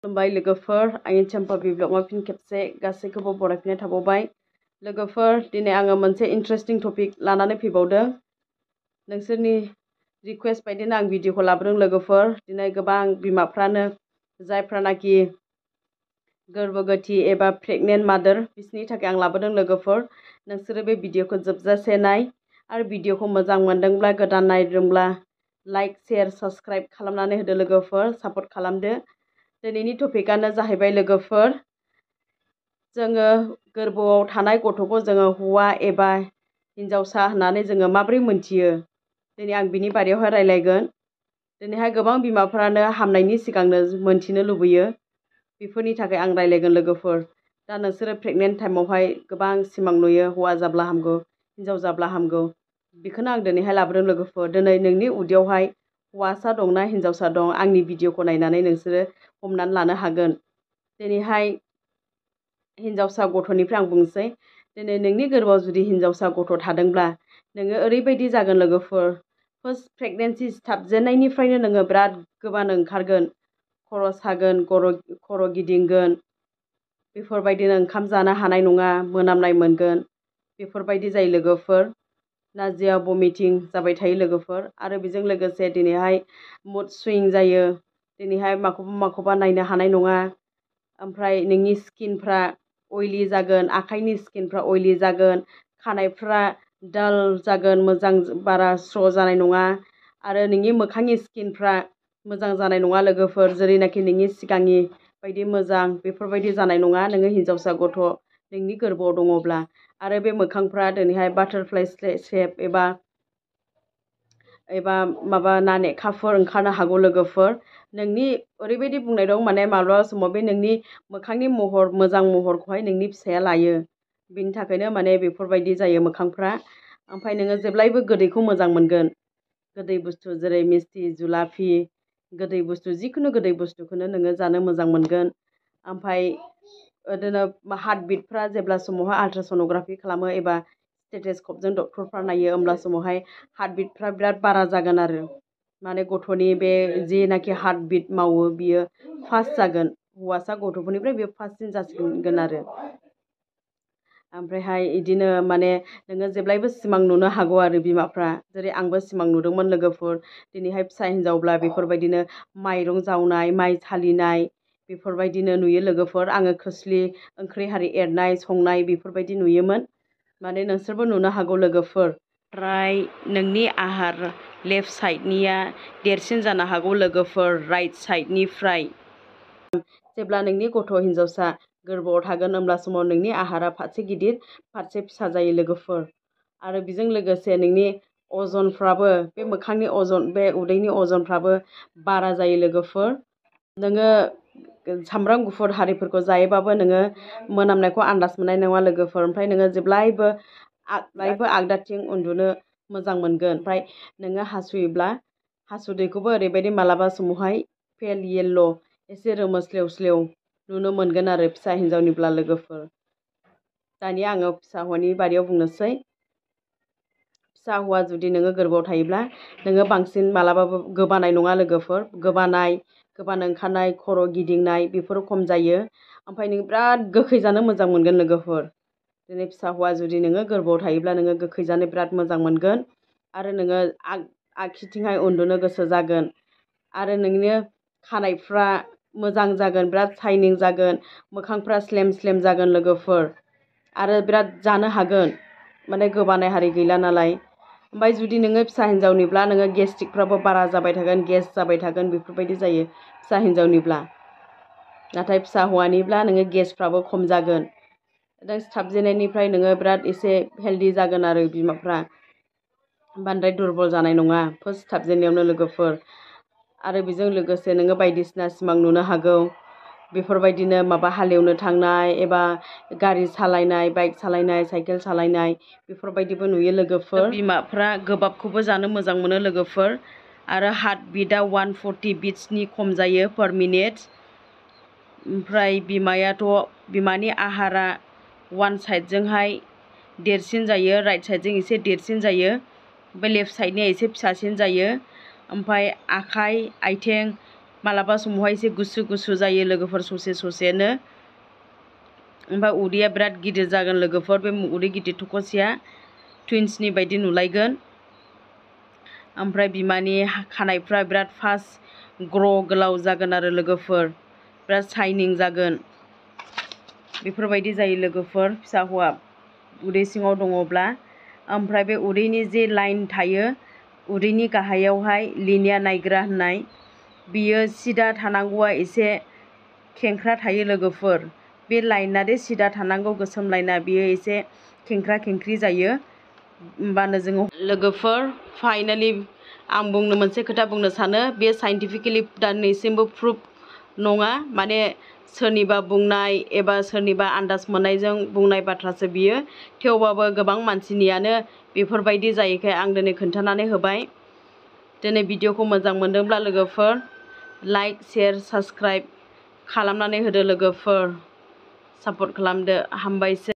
खुलुमबाय लोगोफोर, आंनि चम्पा ब्लगआव फिन खेबसे गासैखौबो बरायफिननाय थाबावबाय। लोगोफोर, दिनै आङो मोनसे इन्टारेस्टिं टपिक लानानै फैबावदों। नोंसोरनि रिक्वेस्ट बायदिनो आं भिडिअखौ लाबोदों लोगोफोर। दिनै गोबां बिमाफ्रानो जायफ्रानाखि गोरबोगथि एबा प्रेगनेन्ट मादार, बिसोरनि थाखाय आं लाबोदों लोगोफोर। नोंसोरो बे भिडिअखौ जोबजासे नाय आरो भिडिअखौ मोजां मोनदोंब्ला, गोदान नायदोंब्ला लाइक, शेयार, साबस्क्राइब खालामनानै होदो लोगोफोर, सापर्ट खालामदो। दिनैनि टपिकआनो जाहैबाय लोगोफोर, जोङो गोरबोआव थानाय गथ'खौ जोङो हौवा एबा हिन्जावसा होननानै जोङो माबोरै मोनथियो। दिनै आं बिनि बारैयावहाय रायलायगोन। दिनैहाय गोबां बिमाफ्रानो हामनायनि सिगांनो मोनथिनो लुबैयो। बेफोरनि थाखाय आं रायलायगोन लोगोफोर। दा नोंसोरो प्रेगनेन्ट टाइमावहाय गोबां सिमां नुयो, हौवा जाब्ला हामगौ, हिन्जाव जाब्ला हामगौ। बेखौनो आं दिनैहाय लाबोदों लोगोफोर। दिनै नोंनि उदैयावहाय हौवासा दंना हिन्जावसा दं, आंनि भिडिअखौ नायनानै नोंसोरो हमनानै लानो हागोन। दिनैहाय हिन्जावसा गथ'निफ्राय आं बुंसै। दिनै नोंनि गोरबोआव जुदि हिन्जावसा गथ' थादोंब्ला नोङो ओरैबायदि जागोन लोगोफोर, फार्स्ट प्रेगनेन्सि थाबजेननायनिफ्रायनो नोङो बिराद गोबानो ओंखारगोन। खर' सागोन, खर' गिदिंगोन, बेफोरबायदिनो ओंखाम जानो हानाय नङा, मोनामनाय मोनगोन, बेफोरबायदि जायो लोगोफोर। नाजिया, भमिटिं जाबाय थायो लोगोफोर। आरो बेजों लोगोसे दिनैहाय मुड सुइं जायो। दिनैहाय माखौबा नायनो हानाय नङा। ओमफ्राय नोंनि स्किनफ्रा अइलि जागोन, आखाइनि स्किनफ्रा अइलि जागोन, खानायफ्रा डाल जागोन, मोजां बारा स्र' जानाय नङा। आरो नोंनि मोखांनि स्किनफ्रा मोजां जानाय नङा लोगोफोर, जेरैनाखि नोंनि सिगांनि बायदि मोजां बेफोरबायदि जानाय नङा नोङो हिन्जावसा गथ' नोंनि गोरबोआव दङब्ला। आरो बे मोखांफ्रा दिनैहाय बाटारफ्लाइ शेप एबा माबा नानेखाफोर ओंखारनो हागौ लोगोफोर। नोंनि ओरैबायदि बुंनाय दं, माने माब्लाबा समाव बे नोंनि मोखांनि महर, मोजां महरखौहाय नोंनि फिसाया लायो। बिनि थाखायनो माने बेफोरबायदि जायो मोखांफ्रा। ओमफ्राय नोङो जेब्लायबो गोदैखौ मोजां मोनगोन। गोदै बुस्थु जेरै मिस्थि, जुलाफि, गोदै बुस्थु, जिखुनु गोदै बुस्थुखौनो नोङो जानो मोजां मोनगोन। ओमफ्राय बिदिनो हार्ट बिटफ्रा जेब्ला समावहाय आल्ट्रासन'ग्राफि खालामो एबा स्टेथेस्कपजों डक्टरफ्रा नायो, होमब्ला समावहाय हार्ट बिटफ्रा बिराद बारा जागोन आरो। माने गथ'नि बे जेनाखि हार्ट बिट मावो बियो फास्ट जागोन। हौवासा गथ'फोरनिफ्राय बेयो फास्टसिन जासिगोन आरो। ओमफ्रायहाय बिदिनो माने नोङो जेब्लायबो सिमां नुनो हागौ आरो बिमाफ्रा। जेरै आंबो सिमां नुदोंमोन लोगोफोर। दिनैहाय फिसा हिन्जावब्ला बेफोरबायदिनो माइरं जावनाय, माइ सालिनाय, बेफोरबायदिनो नुयो लोगोफोर। आङो खोस्लि ओंख्रि हारि एरनाय, संनाय बेफोरबायदि नुयोमोन। माने नोंसोरबो नुनो हागौ लोगोफोर। ओमफ्राय नोंनि आहार लेफ्ट साइडनिया देरसिन जानो हागौ लोगोफोर राइट साइडनिफ्राय। जेब्ला नोंनि गथ' हिन्जावसा गोरबोआव थागोन, होमब्ला समाव नोंनि आहारा फारसे गिदिर, फारसे फिसा जायो लोगोफोर। आरो बेजों लोगोसे नोंनि अजनफ्राबो, बे मोखांनि अजन, बे उदैनि अजनफ्राबो बारा जायो लोगोफोर। नोङो सामब्राम गुफुर हारिफोरखौ जायोबाबो नोङो मोनामनायखौ आन्दाज मोननाय नङा लोगोफोर। ओमफ्राय नोङो जेब्लायबो आगदाथिं उन्दुनो मोजां मोनगोन। ओमफ्राय नोङो हासुयोब्ला हासुदैखौबो ओरैबायदि मालाबा समावहाय पेल येल्ल' एसे रोमोस्लेव स्लेव नुनो मोनगोन आरो फिसा हिन्जावनिब्ला लोगोफोर। दानिया आङो फिसा हौवानि बारियाव बुंनोसै। फिसा हौवा जुदि नोङो गोरबोआव थायोब्ला नोङो बांसिन मालाबाबो गोबानाय नङा लोगोफोर। गोबानो ओंखारनाय, खर' गिदिंनाय बेफोरो खम जायो। ओमफ्राय नों बिराद गोखै जानो मोजां मोनगोन लोगोफोर। दिनै फिसा हौवा जुदि नोङो गोरबोआव थायोब्ला नोङो गोखै जानो बिराद मोजां मोनगोन। आरो नोङो आगखिथिंहाय उन्दुनो गोसो जागोन। आरो नोंनि खानायफ्रा मोजां जागोन, बिराद साइनिं जागोन, मोखांफ्रा स्लेम स्लेम जागोन लोगोफोर। आरो बिराद जानो हागोन, माने गोबानाय हारि गैला नालाय। ओमफ्राय जुदि नोङो फिसा हिन्जावनिब्ला नोङो गेस्ट्रिकफ्राबो बारा जाबाय थागोन, गेस जाबाय थागोन, बेफोरबायदि जायो फिसा हिन्जावनिब्ला। नाथाय फिसा हौवानिब्ला नोङो गेसफ्राबो खम जागोन। दा सिथाबजेननायनिफ्राय नोङो बिराद एसे हेल्दि जागोन आरो बिमाफ्रा। बांद्राय दुरबल जानाय नङा फार्स्ट सिथाबजेननायावनो लोगोफोर। आरो बेजों लोगोसे नोङो बायदिसिना सिमां नुनो हागौ। बेफोरबायदिनो माबा हालेवनो थांनाय एबा गारि सालायनाय, बाइक सालायनाय, साइकेल सालायनाय बेफोरबायदिबो नुयो लोगोफोर। बिमाफ्रा गोबाबखौबो जानो मोजां मोनो लोगोफोर। आरो हार्ट बिटआ 140 बिट्सनि खम जायो पार मिनिट। ओमफ्राय बिमानि आहारा वान साइडजोंहाय देरसिन जायो, राइट साइडजों एसे देरसिन जायो। ओमफ्राय लेफ्ट साइडनिया एसे फिसासिन जायो। ओमफ्राय आखाइ, आथिं मालाबा समावहाय एसे गुसु गुसु जायो लोगोफोर ससे ससेनो। ओमफ्राय उदैया बिराद गिदिर जागोन लोगोफोर। बे उदै गिदिर थख'सेया टुइन्सनि बायदि नुलायगोन। ओमफ्राय बिमानि खानायफ्रा बिराद फास्ट गोलाव जागोन आरो लोगोफोर, बिराद शाइनिं जागोन। बेफोरबायदि जायो लोगोफोर फिसा हौवा उदै सिङाव दङब्ला। ओमफ्राय बे उदैनि जे लाइन थायो, उदैनि गाहायावहाय लिनिया नायग्रा होननाय, बियो सिदा थानांगौआ एसे खेंख्रा थायो लोगोफोर। बे लाइना दे सिदा थानांगौ गोसोम लाइना, बियो एसे खेंख्रा खेंख्रि जायो। होमबानो जोङो लोगोफोर फाइनालि आं मोनसे खोथा बुंनो सानो, बे साइन्टिफिकेलि दिनैसिमबो प्रुफ नङा, माने सोरनिबा बुंनाय एबा सोरनिबा आन्दाज मोननायजों बुंनाय बाथ्रासो बियो। थेवबाबो गोबां मानसिनियानो बेफोरबायदि जायैखाय आं दिनै खोन्थानानै होबाय। दिनै भिडिअखौ मोजां मोनदोंब्ला लोगोफोर लाइक, शेयार, साबस्क्राइब खालामनानै होदो लोगोफोर। सापर्ट खालामदो। हामबायसै।